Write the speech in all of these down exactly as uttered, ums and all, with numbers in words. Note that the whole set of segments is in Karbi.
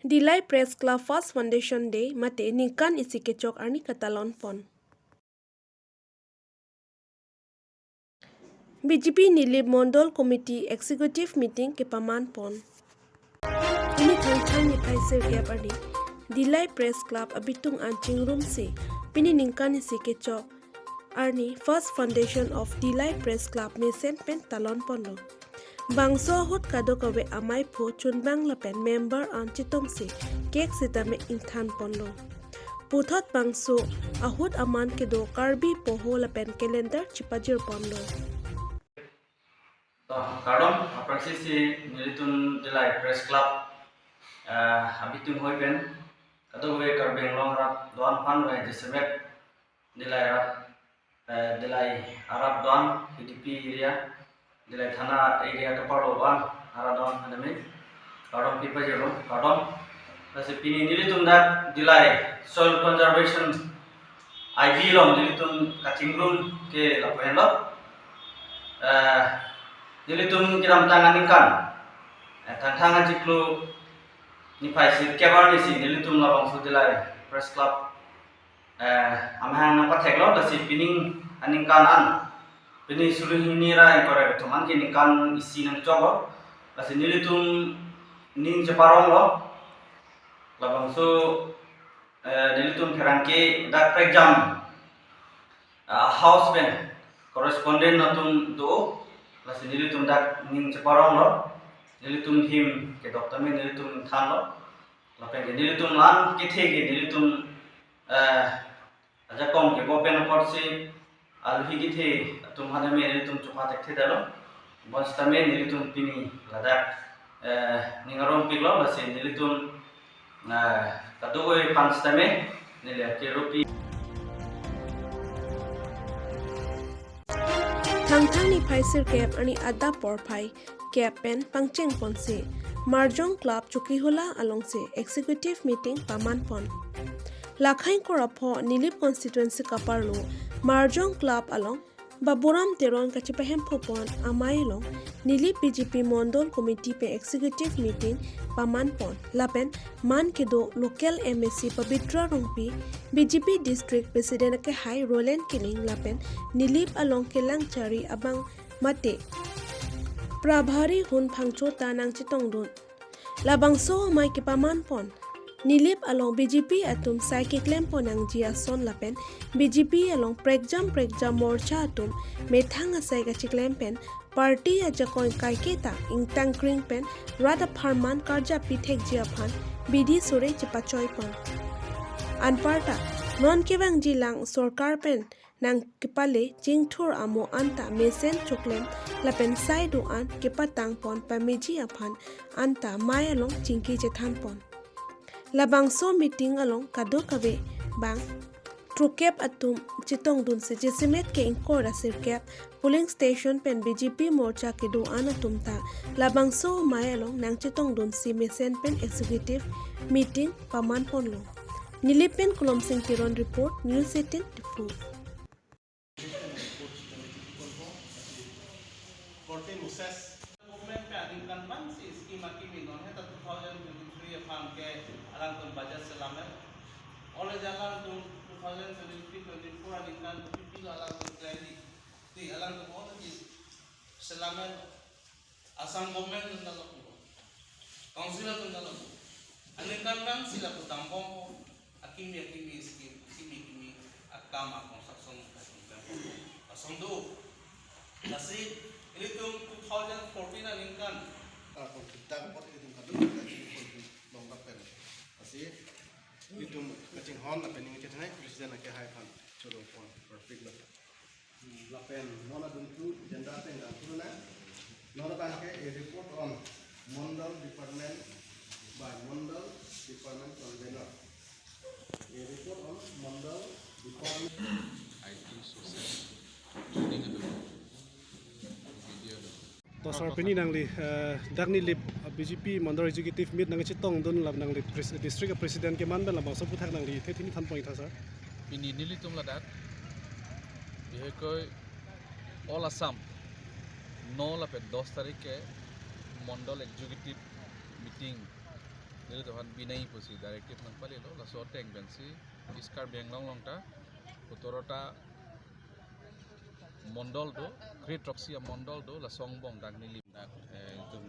Dillai Press Club First Foundation Day mate ningkan isi kechok arni katalon pon. B J P Nilip Mondol Committee Executive Meeting kepaman pon. Pini Thangthang niphai sirkep arni Dillai Press Club abitung an chingrumsi pini ningkan isi kechok arni First Foundation of Dillai Press Club mesen pen talon ponlo. Bangso ahut kadokave amei aphu chunbang lapen member an chetongsi cake sitame ingthan ponlo. Puthot bangso ahut aman kedo Karbi poho lapen calendar chipajir ponlo. To, kardom, aphrangsi si nelitum Dillai Press Club, eh, abitung hoi pen, kadokave Karbi Anglong arat do-an aphan, eh, jasemet Dillai arat, eh, Dillai arat do-an, K D P area, Dillai thana area kaparlo do-an arat do-an aphan nami kardom pipajirlo, kardom. Lasi pini nelitum dak Dillai Soil Conservation I B along nelitum kachingrum ke lapu henlo. Eh, nelitum kedamtang aningkan, eh, Thangthang achiklo niphai sirkep arni si nelitum labangso Dillai Press Club, eh, amahang nangpatheklo, lasi pining aningkan an, pini suri hini ra ingkoi ra kethom an ke ningkan isi nangchoklo, lasi nelitum ning cheparonglo, labangso, eh, nelitum pherangke dak prekjam, ah, house pen correspondent atum do, lasi nelitum dak ning cheparonglo, nelitum him kedok tame nelitum ingthanlo, lapen ke nelitum lan kethe ke nelitum, eh, ajakong kebo pen apotsi aluhi kethe atum aphan nami nelitum chokha thekthedetlo. Bonsitame nelitum pini ladak, eh, ning arongpiklo, lasi nelitum, eh, kadokave aphan sitame neli akeropi. Thangthang niphai sirkep arni adap porphai kep pen pangcheng ponsi Marjong Club Chokihola alongsi executive meeting paman pon. Lakhai ingkoi ra pho Nilip constituency kaparlo Marjong Club along Baburam Teron kachipahemphu pon amei along Nilip B J P Mondol Committee pen executive meeting paman pon. Lapen man kedo local M A C Pabitra Rongpi, B J P District President akehai Roland Killing lapen Nilip along kelang chari abang mate Prabhari Hun Phangcho ta nangchetongdun. Labangso amei kepaman pon. Nilip along B J P atum sai keklem pon nangji ason lapen B J P along prekjam prekjam morcha atum methang asai kachiklem pen party ajakong kaike ta ingtangkring pen rat apharman karjap pithekji aphan bidi sore chepachoi pon. Anparta non kevangjilang sorkar pen nangkepale chingthur amo anta mesen choklem lapen sai do-an kepatang pon pameji aphan anta mei along chingki chethan pon. Labangso meeting along kadokave bang throkep atum chetongdunsi jasemet ke ingkoi ra sirkep polling station pen B J P morcha kedo-an atum ta labangso amei along nangchetongdunsi mesen pen executive meeting paman ponlo. Nilip pen Kolomsing Teron report, News eighteen Diphu. Korte Moses. Government pen aningkan abang si scheme akimi non heta two thousand twenty-three aphan ke alangtum budget selam et. Ole alangtum two thousand twenty-three twenty-four aningkan kopipilo alangtum clearly. Di alangtum already selam et. Assam government atum ta lo, council atum ta lo. Aningkan abang si lapu dambom po, akimi akimi scheme, akimi akimi akam a construction atum ta lo. Ason do. Lasi ilitum two thousand fourteen aningkan. Ah, kon kita ko ilitum kadu kita chini kon long kapen. Lasi ilitum kachinghon lapen ning kachinghai president akehai aphan choro pon perfect lo. Lapen non adun tu agenda pen dam tu na. Non abang ke a report on Mondal department by Mondal department convener. A report on Mondal department. I T, social, training adun, media adun. To sir, pini nangli, eh, dak Nilip, eh, B J P Mondal Executive Meet nangchetongdun lap nangli pres-, district president keman pen labangso aphuthak nangli the thini than point tha sir. Pini nelitum ladak, bihaikoi All Assam, no lapen dos tarik ke Mondal Executive Meeting Ilitum aphan binai pusi directive nangpalelo, laso ateng pensi East Karbi Anglong along ta sotoro ta mondol do, kre-throksi amondol do, laso angbong dak neli dak, eh, ilitum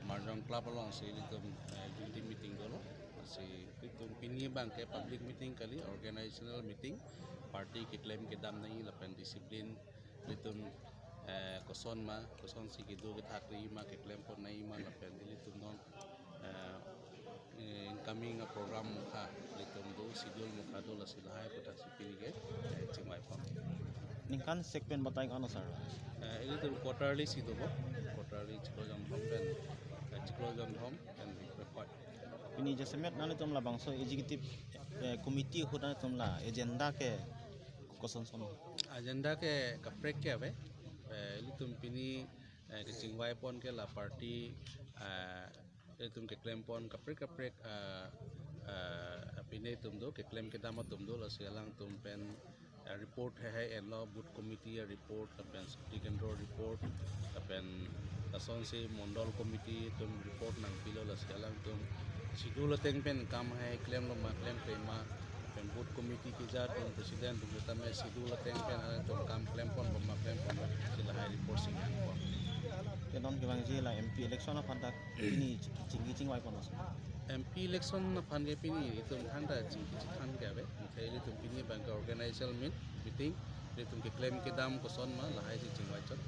Marjong Club alongsi ilitum, eh, unity meeting dolo. Si ilitum pini abangke public meeting kali, organizational meeting, party keklem kedam nangji lapen discipline ilitum, eh, koson ma, kosonsi kedo kethak nangji ma, keklem pon nangji ma, lapen ilitum non, eh, eh, incoming a program mukha ilitum do, schedule mukha do, lasi lahai aphuthak si pini ke, eh, chingvai pon. Ningkan sek pen batai ko-an sir? Eh, ilitum quarterly si dopo, quarterly chiklo jom thom pen, eh, chiklo jom thom pen record. Pini jasemet nanglitum labangso executive, eh, committee ahut nanglitum la agenda ke koson son? Agenda ke kaprek ke ave. Eh, ilitum pini, eh, kechingvai pon ke la party, eh, ilitum keklem pon kaprek kaprek, eh, eh, pini atum do, keklem kedam atum do, lasi alangtum pen, eh, report heihei enlo, booth committee a report, lapen Shakti Kendro report, lapen lasonsi mondol committee atum report nangpilo, lasi alangtum schedule ateng pen kam heihei klemlo ma, klemkle ma, lapen booth committee keja atum, president atum setame schedule ateng pen alangtum kam klem ponbom ma, klem ponbom, si lahai report si nang pon. Te non kevangji la M P election aphan ta pini chingki chingvai pon mas? M P election aphan ke pini itum thangta chingki chingthan ke ave. Te ilitum pini abangke organizational meet, meeting, ilitum keklem kedam koson ma, lahai si chingvai chot.